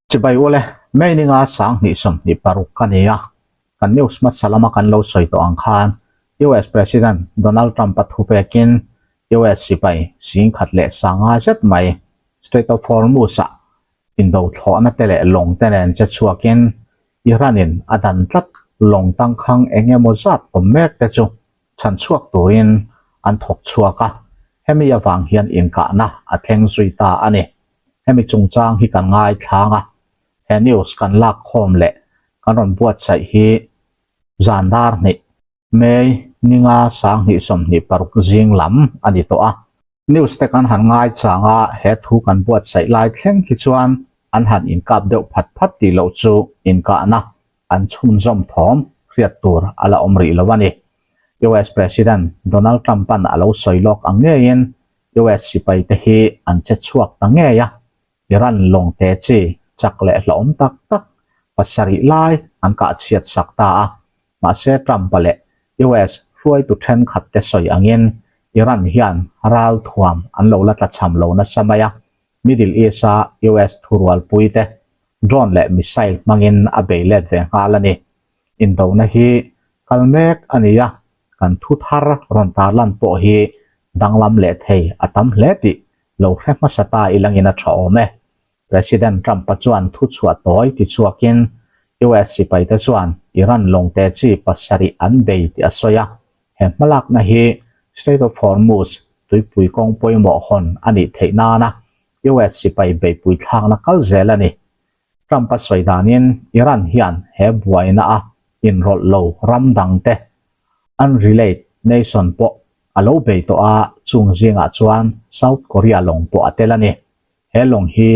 Chibai ule, May ninga 2026 ka ni a, kan news hmasa lama kan lo sawi tawh ang khan US President Donald Trump a thu pekin US sipai 1050 zet mai Strait of Hormuz-ah indo thlawhna te leh lawng te nen che chhuakin Iran-in a dan tlat lawng tangkhang eng emaw zat awm mek te chu chhan chhuak turin an thawk chhuak a, hemi avang hian inkahna a thleng zui ta a ni. Hemi chungchang hi kan ngaithlang a, he news kan lak khawm leh kan rawn buatsaih hi zan dar hnih, May ninga 2026 zing lam a ni tawh a. News te kan han ngaichang a, he thu kan buatsaih lai thleng khi chuan an han inkap deuh phat phat tih loh chu inkahna an chhunzawm thawm hriat tur a la awm rih lo a ni. US President Donald Trump-a'n a lo sawi lawk ang ngeiin US sipai te hi an che chhuak ta ngei a, Iran lawng te chi chak leh hlauhawm tak tak pasarih lai an kah chhiat sak ta a. Mahse Trump-a leh US hruaitu thenkhat te sawi angin Iran hian ral thuam an lo la tlachham lo nasa mai a, Middle East-a US thurualpui te drone leh missile hmangin a bei let ve nghal a ni. Indona hi kal mek a ni a, kan thu thar rawn tarlan pawh hi danglam leh thei a tam hle tih lo hre hmasa ta ilangin a tha awm e. President Trump-a chuan thu chhuah tawi ti chhuakin US sipaite chuan Iran lawngte chi pasarih an bei tih a sawi a, he hmalakna hi Strait of Hormuz tuipui kawng pawimawh hawn a nih theih nana US sipai beihpui thlakna kal zel a ni. Trump-a sawi danin Iran hian he buaina a inrawlh lo ram dangte unrelate nation pawh a lo bei tawh a, chung zingah chuan South Korea lawng pawh a tel a ni. He lawng hi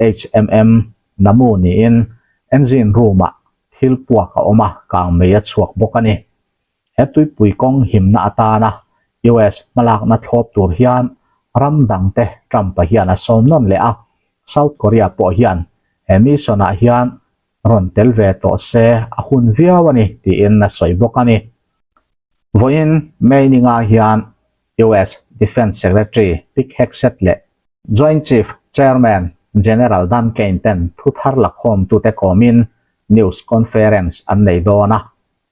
HMM Namu niin engine room-ah thil puak a awm a, kangmei a chhuak bawk a ni. He tuipui kawng himna atana US hmalakna thlawp tur hian ram dangte Trump-a hian a sawm nawn leh a, South Korea pawh hian he mission-ah hian rawn tel ve tawh se a hun viau a ni tiin a sawi bawk a ni. Vawiin May ninga hian US Defence Secretary Pete Hegseth leh Joint Chief Chairman General Dan Caine ten thuthar lakhawmtute kawmin news conference an nei dawn a,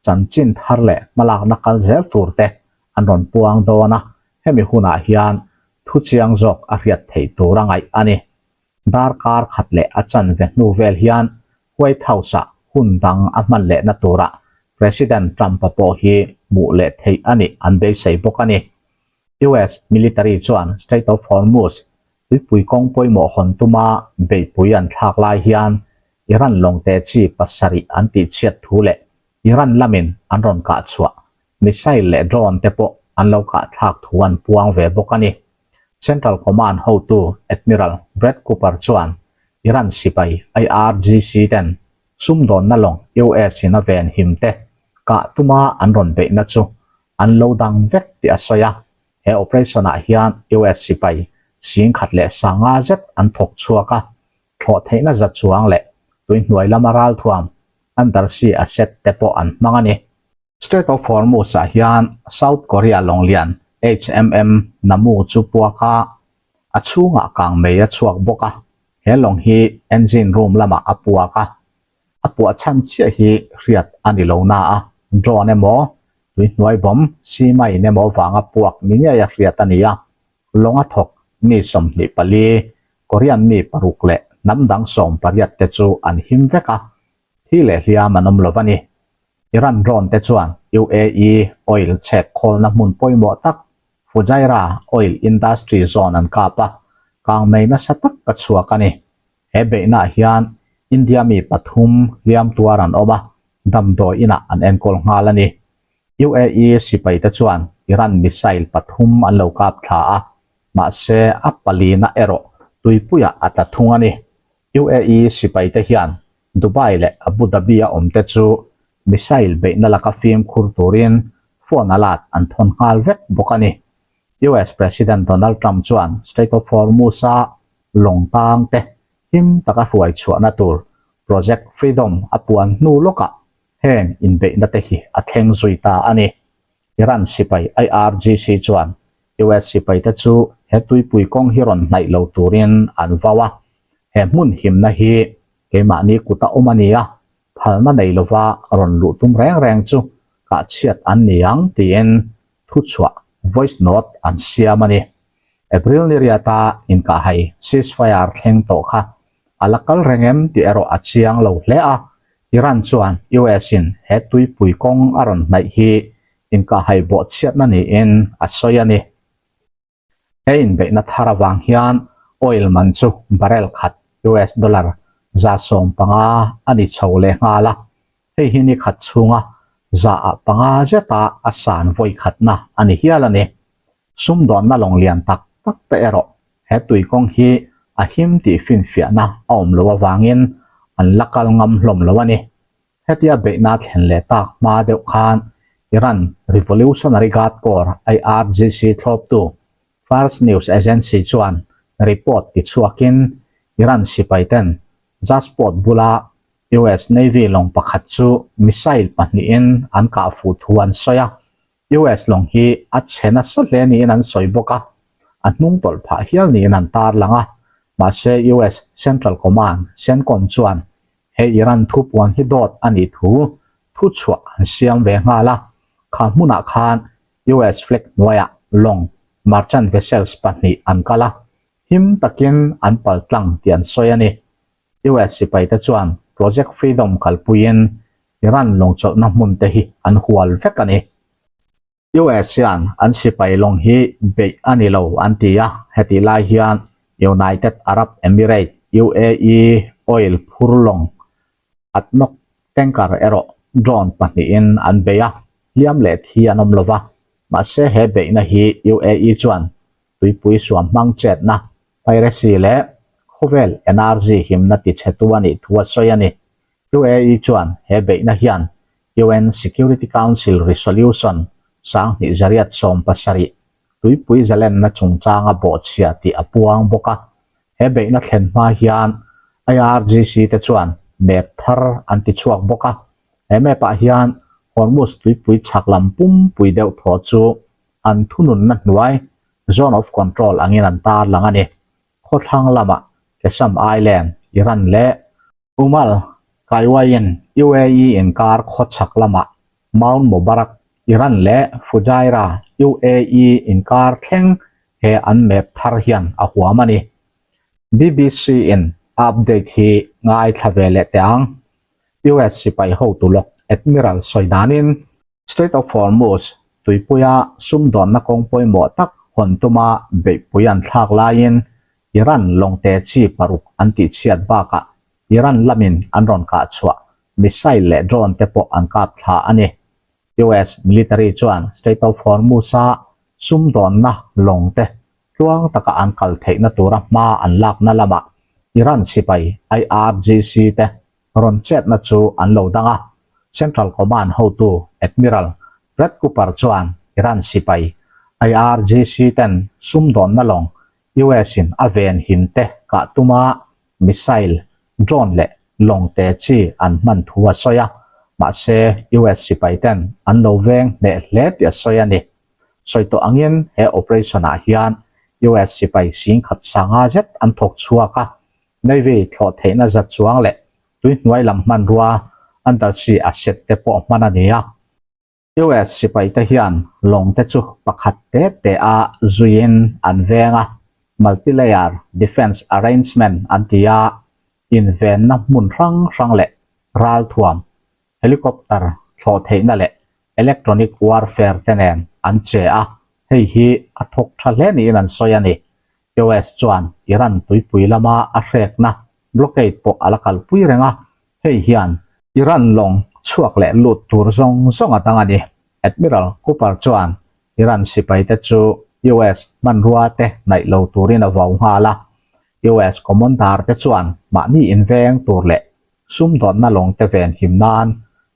chanchin thar leh hmalakna kal zel tur te an rawn puang dawn a, hemi hunah hian thu chiang zawk a hriat theih tur a ngaih a ni. Darkar khat leh a chanve hnu vel hian White House-ah hun dang a hman lehna turah President Trump-a pawh hi hmuh leh theih a nih an beisei bawk a ni. US military chuan Strait of Hormuz tuipui kawng pawimawh hawn tuma beihpui an thlak lai hian Iran lawngte chi pasarih an tihchhiat thu leh Iran lamin an rawn kah chhuah missile leh drone te pawh an lo kah thlak thu an puang ve bawk a ni. Central Command hotu Admiral Brad Cooper chuan Iran sipai IRGC ten sumdawnna lawng US in a ven him te kah tuma an rawn beihna chu an lo dang vek tih a sawi a. He operation ah hian US sipai 10,500 zet an thawk chhuak a, thlawh theihna za chuang leh tuihnuai lama ralthuam undersea asset te pawh an hmang a ni. Strait of Hormuz ah hian South Korea lawnglian HMM Namu chu puak a, a chhungah kangmei a chhuak bawk a, he lawng hi engine room lamah a puak a, a puah chhan chiah hi hriat a ni lo na a, drone emaw tuihnuai bomb simain emaw vanga puak ni ngei a hriat a ni a, lawng a thawk mi 24, Korean mi paruk leh hnam dang 18 te chu an him vek a, thi leh hliam an awm lo a ni. Iran drone te chuan UAE oil chhek khawlna hmun pawimawh tak Fujairah Oil Industry Zone an kap a, kangmei nasa tak ka chhuak a ni. He beihnaah hian India mi pathum hliam tuar an awm a, damdawi inah an enkawl nghal a ni. UAE sipaite chuan Iran missile pathum an lo kap thla a, mahse a palina erawh tuipuiah a tla thung a ni. UAE sipaite hian Dubai leh Abu Dhabi-a awmte chu missile beihna laka fimkhur turin phone alert an thawn nghal vek bawk a ni. US President Donald Trump chuan Strait of Hormuz-a lawng tangte him taka hruai chhuahna tur Project Freedom a puan hnu lawkah heng inbeihna te hi a thleng zui ta a ni. Iran sipai IRGC chuan US sipaite chu he tuipui kawng hi rawn hnaih lo turin an vau a, he hmun himna hi. Keimahni kuta awm a ni a, phalna nei lova rawn luh tum reng reng chu kah chhiat an ni ang tiin thuchhuah, voice note, an siam a ni. April ni riata inkahhai ceasefire thleng tawh kha a la kal reng em tih erawh a chiang lo hle a, Iran chuan US-in he tuipui kawng a rawn hnaih hi inkahhai bawhchhiatna niin a sawi a ni. He inbeihna thar avang hian oil man chu barrel khat US dollar 150 a ni chho leh nghal a, hei hi ni khat chhunga 500 zeta a san vawi khatna a ni hial a ni. Sumdawnna lawng lian tak tak te erawh he tuikawng hi a him tih finfiahna a awm loh avangin an la kal ngam hlawm lo a ni. Hetia beihna thlen leh tak hma deuh khan Iran Revolutionary Guard Corps, IRGC, thlawptu Fars News Agency chuan report tichhuakin Iran sipaiten Jasport bula US Navy lawng pakhat chu missile pahnihin an kah fuh thu an sawi a. US lawng hi a chhe nasa hle niin an sawi bawk a, a hnung tawlh phah hial niin an tarlang a. Mahse US Central Command, CENTCOM, chuan he Iran thupuan hi dawt a nih thu thuchhuah an siam ve nghal a, kha hmunah khan US flag hnuaiah lawng, merchant vessels, pahnih an kal a, him takin an paltlang tih an sawi a ni. US sipaite chuan Project Freedom kalpuiin Iran lawngchawlhna hmun te hi an hual vek a ni. US hian an sipai lawng hi beih a ni lo an ti a, hetih lai hian United Arab Emirate, UAE, oil phur lawng ADNOC tanker erawh drone pahnihin an bei a, hliam leh thi an awm lo va. Mahse he beihna hi UAE chuan tuipui suam hmang chetna, piracy leh khawvel energy himna tichhetu a nih thu a sawi a ni. UAE chuan he beihna hian UN Security Council Resolution 2170 tuipui zalenna chungchanga bawhchhia tih a puang bawk a. He beihna thlen hma hian IRGC te chuan map thar an ti chhuak bawk a. He map ah hian Hormuz tuipui chhak lam pumpui deuh thaw chu an thununna hnuai Zone of Control angin an tarlang a ni. Khawthlang lamah Qeshm Island, Iran leh Umm Al Qaiwain, UAE inkar khawchhak lamah Mount Mubarak, Iran leh Fujairah, UAE inkar thleng he an map thar hian a huam a ni. BBC in a update hi ngaithla ve leh teh ang. US sipai hotu lawk Admiral sawi danin, Strait of Hormuz tuipuia sumdawnna kawng pawimawh tak hawn tuma beihpui an thlak laiin Iran lawngte chi paruk an tihchhiat bakah Iran lamin an rawn kah chhuah missile leh drone te pawh an kap thla a ni. US military chuan Strait of Hormuz-a sumdawnna lawngte tluang taka an kal theihna tura hma an lakna lamah Iran sipai IRGC te rawn chetna chu an lo dang a, Central Command hotu Admiral Brad Cooper chuan Iran sipai IRGC ten sumdawnna lawng US-in a ven him te kah tuma missile, drone leh lawng te chi an hman thu a sawi a, mahse US sipai ten an lo veng hneh hle tih a sawi a ni. Sawi tawh angin he operation-ah hian US sipai singkhat sanga zet an thawk chhuak a, Navy thlawh theihna zat chuang leh tuihnuai lam hmanrua undersea asset te pawh hman a ni a. US sipaite hian lawng te chu pakhat te te a zuiin an veng a, multi-layer defence arrangement an ti a, invenna hmun hrang hrang leh ralthuam, helicopter thlawh theihna leh electronic warfare te nen an che a, hei hi a thawk tha hle niin an sawi a ni. US chuan Iran tuipui lama a hrekna blockade pawh a la kalpui reng a, hei hian Iran lawng chhuak leh lut tur zawng zawng a dang a ni. Admiral Cooper chuan Iran sipaite chu US hmanrua te hnaih lo turin a vau nghal a, US commander te chuan mahni inveng tur leh sumdawnna lawng te venhim nan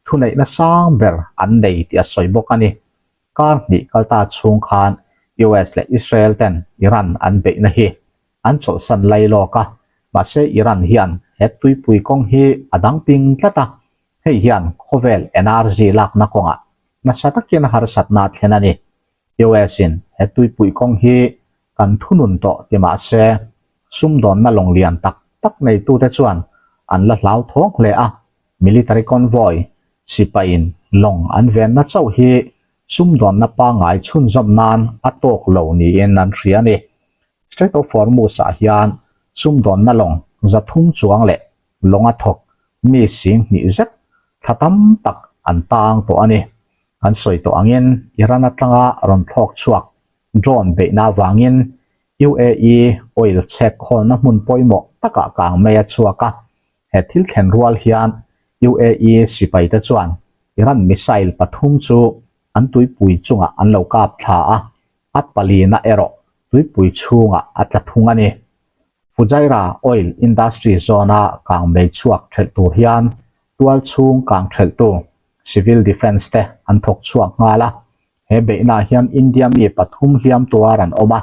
thuneihna sang ber an nei tih a sawi bawk a ni. Kar hnih kalta chhung khan US leh Israel ten Iran an beihna hi an chawlhsan lai lawk a, mahse Iran hian he tuipui kawng hi a dang ping tlat a, hei hian khawvel energy lakna kawngah nasa takin harsatna a thlen a ni. US in he tuipui kawng hi kan thunun tawh ti mahse sumdawnna lawng lian tak tak neitute chuan an la hlauthawng hle a, military convoy sipaiin lawng an venna chauh hi sumdawnna pangngai chhunzawm nan a tawk lo niin an hria a ni. Strait of Hormuz-ah hian sumdawnna lawng 300 chuang leh lawnga thawk mi 2000 zet thla tam tak an tang tawh a ni. Kan sawi tawh angin Iran atanga rawn thlawk chhuak drone beihna avangin UAE oil chhek khawlna hmun pawimawh takah kang mai a chhuak a. He thil thlen rual hian UAE sipaite chuan Iran missile pathum chu an tuipui chungah an lo kap thla a, a palina erawh tuipui chhungah a tla thung a ni. Fujairah oil industry zone-a kangmei chhuak thelh tur hian tual chhung kang thelhtu civil defence te an thawk chhuak nghal a. He beihnaah hian India mi pathum hliam tuar an awm a,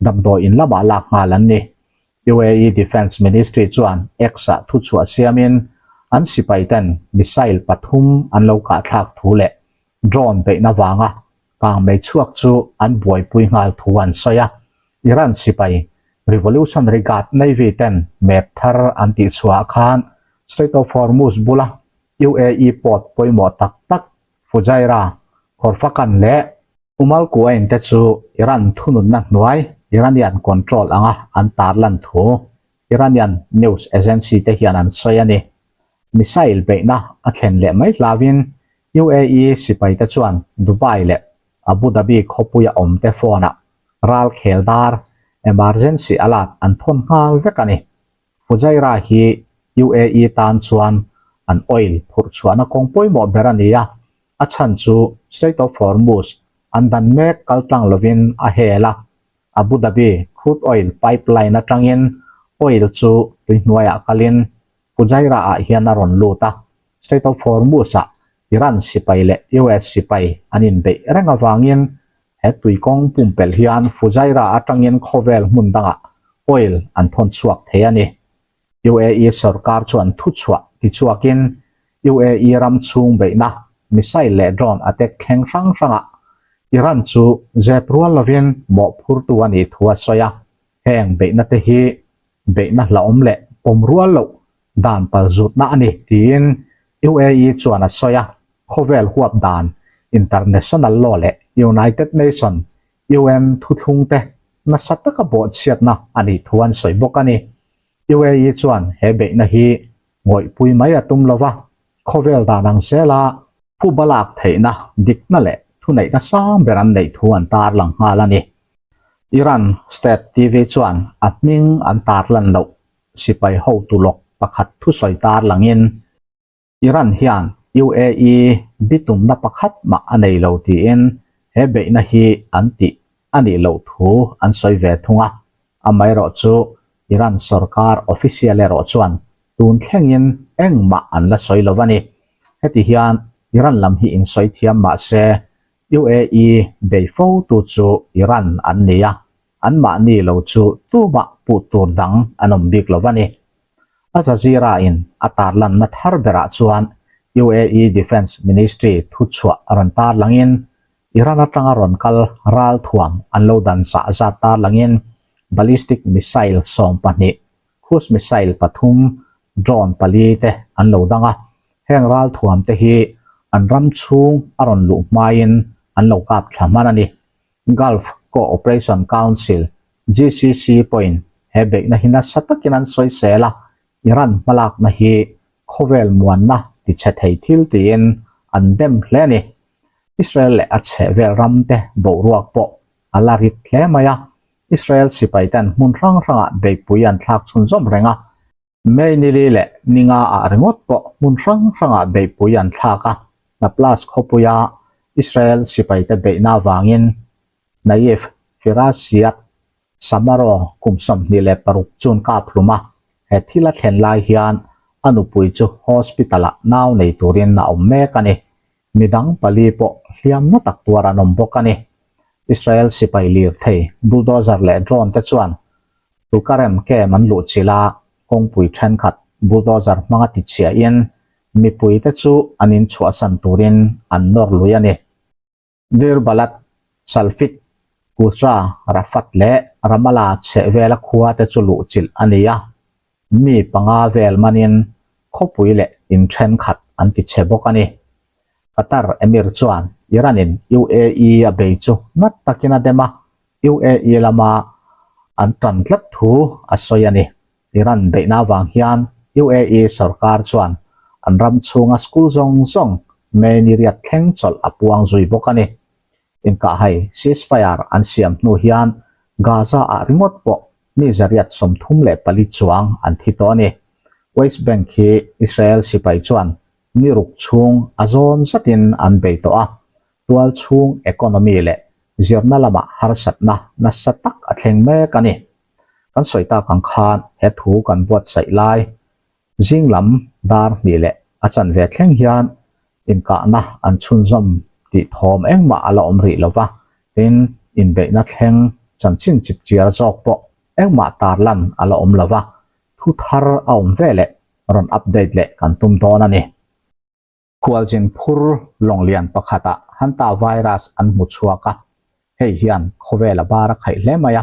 damdawi in lamah lak nghal an ni. UAE Defence Ministry chuan X-ah thuchhuah siamin an sipaiten missile pathum an lo kahthlak thu leh drone beihna vanga kangmei chhuak chu an buaipui nghal thu an sawi a. Iran sipai Revolutionary Guard Navy ten map thar an tihchhuahah khan Strait of Hormuz bula UAE port pawimawh tak tak Fujairah, Khorfakkan leh Umm Al Quwain te chu Iran thununna hnuai Iranian control anga an tarlan thu Iranian news agency te hian an sawi a ni. Missile beihna a thlen leh mai hlauin UAE sipaite chuan Dubai leh Abu Dhabi khawpuia awmte phone-ah ral khel dar emergency alert an thawn nghal vek a ni. Fujairah hi UAE tan chuan an oil phurh chhuahna kawng pawimawh ber a ni a, a chhan chu Strait of Hormuz an dan mek kal tlang lovin a hel a, Abu Dhabi crude oil pipeline atangin oil chu tui hnuaiah kalin Fujairah ah hian a rawn lut a, Strait of Hormuz ah Iran sipai leh US sipai an inbeih reng avangin He tuikawng pumpelh hian Fujairah atangin khawvel hmun dangah oil an thawn chhuak thei a ni. UAE sorkar chuan thuchhuah tichhuakin UAE ram chhung beihna missile leh drone attack thleng hrang hrangah Iran chu zep rual lovin mawhphurtu a nih thu a sawi a. Heng beihna te hi beihna hlauhawm leh pawm rual loh dan palzutna a ni tiin UAE chuan a sawi a, khawvel huap dan international law leh United Nation, UN, thuthlungte nasa taka bawhchhiatna a nih thu an sawi bawk a ni. UAE chuan he beihna hi ngawihpui mai a tum lova, khawvel dan ang zela phuba lak theihna dikna leh thuneihna sang ber an neih thu an tarlang nghal a ni. Iran State TV chuan a hming an tarlan loh sipai hotu lawk pakhat thusawi tarlangin Iran hian UAE bitumna pakhat mah a nei lo tiin he beihna hi an tih a nih loh thu an sawi ve thung a. Amaherawhchu Iran sorkar official erawh chuan tun thlengin engmah an la sawi lo a ni. Heti hian Iran lam hi insawi thiam mah se UAE bei fotu chu Iran an ni a, anmahni lo chu tumah puh tur dang an awm bik lo a ni. Al Jazeera in a tarlanna thar berah chuan UAE Defence Ministry thuchhuah a rawn tarlangin Iran atanga rawn kal ralthuam an lo dan zah zat tarlangin ballistic missile 12, cruise missile pathum, drone pali te an lo dang a. Heng ralthuam te hi an ram chhung a rawn luh hmain an lo kap thla hman a ni. Gulf Cooperation Council, GCC, pawhin he beihna hi nasa takin an sawisel a, Iran hmalakna hi khawvel muanna tichhe thei thil tiin an dem hle a ni. Israel leh a chhehvel ramte boruak pawh a la rit hle mai a, Israel sipaiten hmun hrang hrangah beihpui an thlak chhunzawm reng a, May nili leh ninga ah ringawt pawh hmun hrang hrangah beihpui an thlak a, Naplas khawpuia Israel sipaite beihna avangin Nayef Firas Ziad Samaro kum 26 chun kap hlum a, he thil a thlen lai hian a nupui chu hospital-ah nau nei turin a awm mek a ni. Midang pali pawh hliamna tak tuar an awm bawk a ni. Israel sipai lirthei, bulldozer leh drone te chuan Tulkarem camp an luh chilh a, kawngpui thenkhat bulldozer hmanga tichhiahin mipuite chu an inchhuahsan turin an nawr lui a ni. Deir Balad, Salfit, Qusra, Rafat leh Ramallah chhehvela khua te chu luh chilh a ni a, mi panga vel manin. khawpui leh in thenkhat an ti chhe bawk a ni. Qatar Emir chuan Iran-in UAE a bei chu ngat takin a dem a, UAE lama an tan tlat thu a sawi a ni. Iran beihna avang hian UAE sorkar chuan an ram chhunga school zawng zawng May ni riat thleng chawlh a puang zui bawk a ni. Inkahhai ceasefire an siam hnu hian Gaza-ah ringawt pawh mi 134 chuang an thi tawh a ni. West Bank hi Israel sipai chuan ni ruk chhung a zawn zatin an bei tawh a, tual chhung economy leh zirna lamah harsatna nasa tak a thleng mek a ni. Kan sawi tak ang khan he thu kan buatsaih lai zing lam dar hnih leh a chanve thleng hian inkahna an chhunzawm tih thawm engmah a la awm rih lo va, tin inbeihna thleng chanchin chipchiar zawk pawh engmah tarlan a la awm lo va, thu thar a awm ve leh rawn update leh kan tum dawn a ni. Khualzin phur lawnglian pakhatah Hanta virus an hmu chhuak a, hei hian khawvel a bar a khaih hle mai a,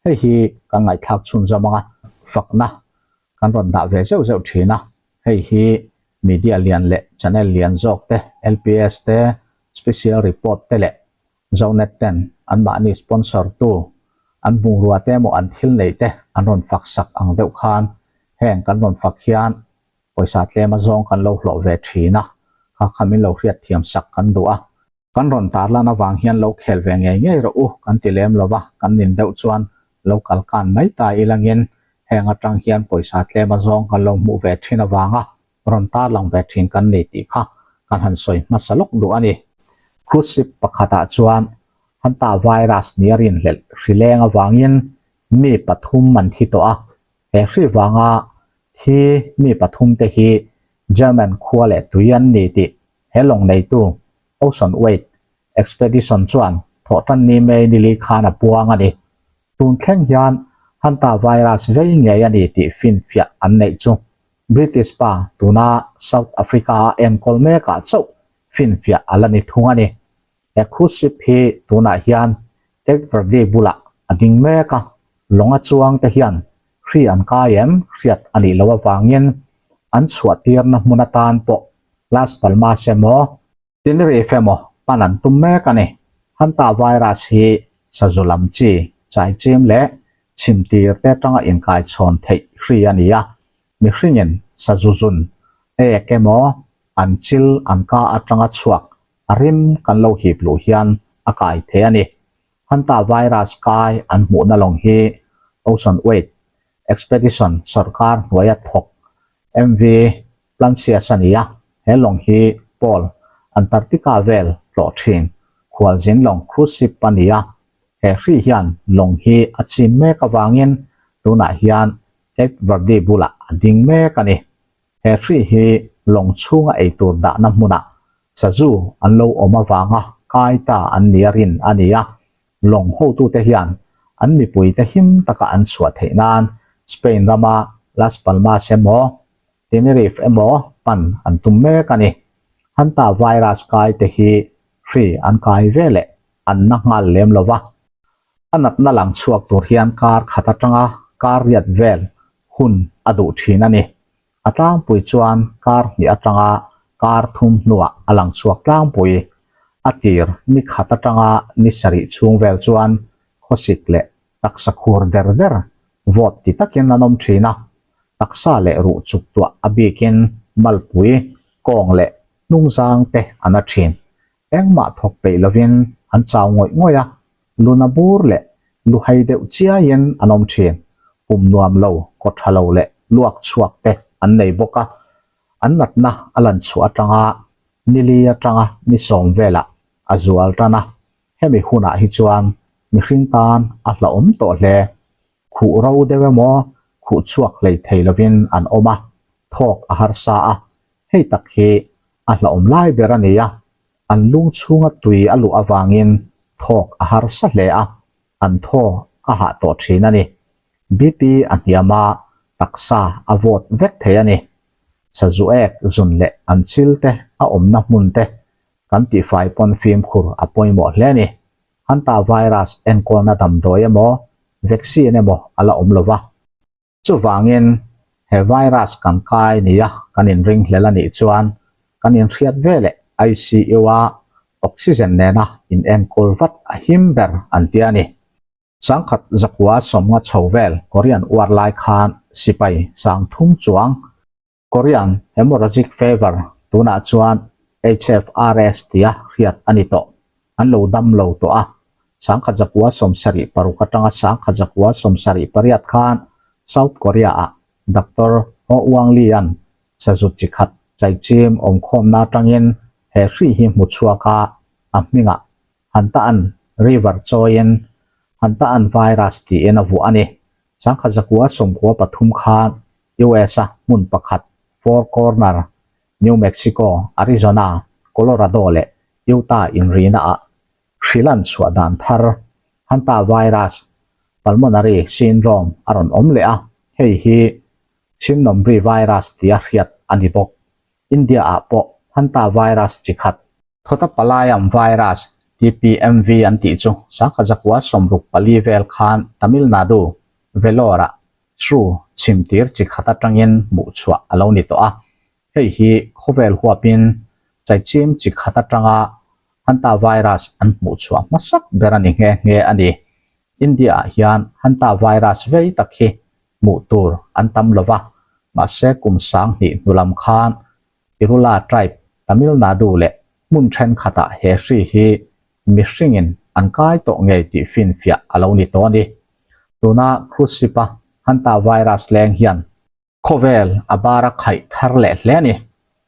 hei hi kan ngaihthlak chhunzawm anga fakna kan rawn dah ve zeuh zeuh thin a, hei hi media lian leh channel lian zawk te, LPS te, special report te leh Zonet ten anmahni sponsor tu an bungrua te emaw an thil neih te an rawn fak sak ang deuh khan heng kan rawn fak hian pawisa tlem a zawng kan lo hlawh ve thin a, kha kha min lo hriat thiam sak kan duh a. Kan rawn tarlan avang hian lo khel ve ngei ngei rawh u kan ti lem lo va, kan nin deuh chuan lo kal kan mai ta ilangin heng atang hian pawisa tlem a zawng kan lo hmuh ve thin avanga rawn tarlang ve thin kan ni tih kha kan han sawi hmasa lawk duh a ni. Cruise ship pakhatah chuan Hanta virus ni a rinhlelh hrileng avangin mi pathum an thi tawh a, he hri vanga thi mi pathum te hi German khua leh tui an ni tih he lawng neitu Ocean Wade Expedition chuan thawhtanni May nili khan a puang a ni. Tun thleng hian Hanta virus vei ngei a ni tih finfiah an neih chu British pa tuna South Africa-a enkawl mekah chauh finfiah a la ni thung a ni. He cruise ship hi tunah hian Cape Verde bulah a ding mek a, lawnga chuang te hian hri an kai em hriat a nih loh avangin an chhuah tirna hmun atan pawh Las Palmas emaw, Tenerife emaw pan an tum mek a ni. Hanta virus hi sazu lam chi, chaichim leh chhimtir te atanga inkaichhawn theih hri a ni a, mihringin sazu zun ek emaw an chil an ka atanga chhuak a rim kan lo hip luh hian a kai thei a ni. Hanta virus kai an hmuhna lawng hi Ocean Wade Expedition sawrkar hnuaia thawk MV Plancius a ni a, he lawng hi Pole, Antarctica vel tlawh thin khualzin lawng cruise ship a ni a, he hri hian lawng hi a chim mek avangin tunah hian Cape Verde bulah a ding mek a ni. He hri hi lawng chhunga eitur dahna hmunah sazu an lo awm avanga kai ta an nia rin a ni a, lawng hotute hian an mipuite him taka an chhuah theih nan Spain rama Las Palmas emaw Tenerife emaw pan an tum mek a ni. Hanta virus kai te hi hri an kai ve leh an na nghal lem lo va, a natna lang chhuak tur hian kar khat atanga kar riat vel hun a duh thin a ni. A tlangpui chuan kar hnih atanga kar thum hnuah a lang chhuak tlangpui. A tir ni khat atanga ni sarih chhung vel chuan khawsik leh taksa khur der der vawt ti takin an awm thin a, taksa leh ruh chuk tuah a bikin malpui, kawng leh hnungzang te a na thin. Engmah thawk peih lovin an chau ngawih ngawih a, luna bur leh luhai deuh chiaiin an awm thin. Pum nuam lo, kaw tha lo leh luak chhuak te an nei bawk a, an natna a lan chhuah atanga nili atanga ni sawm velah a zual tan a, hemi hunah hi chuan mihring tan a hlauhawm tawh hle. Khuh ro deuh emaw khuh chhuak hlei thei lovin an awm a, thawk a harsa a, hei tak hi a hlauhawm lai ber a ni a, an lung chhunga tui a luh avangin thawk a harsa hle a, an thaw a hah tawh thin a ni. BP a hniam a, taksa a vawt vek thei a ni. Sazu ek zun leh an chil te a awmna hmun te kan tihfai pawn fimkhur a pawimawh hle a ni. Hanta virus enkawlna damdawi emaw, vaccine emaw a la awm lo va. Chuvangin, He virus kan kai nia kan inringhlel a nih chuan kan inhriat veleh ICU-a oxygen nena inenkawl vat a him ber an ti a ni. Sangkhat zakua sawmnga chho vel Korean uar lai khan sipai 3000 chuang Korean Hemorrhagic Fever, tunah chuan HFRS tia hriat a ni tawh. An lo dam lo tawh a. 1976 atanga 1978 khan South Korea-ah Doctor Ho Wang Lee-a'n sazu chi khat chaichim awmkhawmna atangin he hri hi hmu chhuak a, a hmingah Hantaan River chawiin Hantaan Virus tiin a vuah a ni. 1993 khan US-a hmun pakhat Four Corner, New Mexico, Arizona, Colorado leh Utah inrina-ah hrilan chhuah dan thar Hantavirus Pulmonary Syndrome a rawn awm leh a, hei hi Chimnomri virus tia hriat a ni bawk. India-ah pawh Hantavirus chi khat, Thottapalayam virus, TPMV, an tih chu 1964 vel khan Tamil Nadu, Vellore-ah Shrew chhimtir chi khat atangin hmuh chhuah a lo ni tawh a, hei hi khawvel huapin chaichim chi khat atanga Hantavirus an hmuh chhuah hmasak ber a ni nghe nghe a ni. India-ah hian Hantavirus vei tak hi hmuh tur an tam lo va, mahse kum 2000 hnu lam khan Irula tribe, Tamil Nadu leh hmun thenkhatah he hri hi mihringin an kai tawh ngei tih finfiah a lo ni tawh a ni. Tuna cruise ship-a Hantavirus leng hian khawvel a bar a khaih thar leh hle a ni.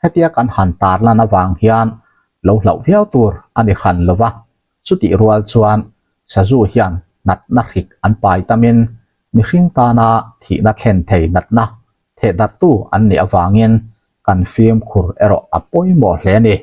Hetia kan han tarlan avang hian lo hlauh viau tur a ni hran lo va, chutih rual chuan sazu hian natna hrik an pai tamin mihring tana thihna thlen thei natna thehdarhtu an nih avangin kan fimkhur erawh a pawimawh hle a ni.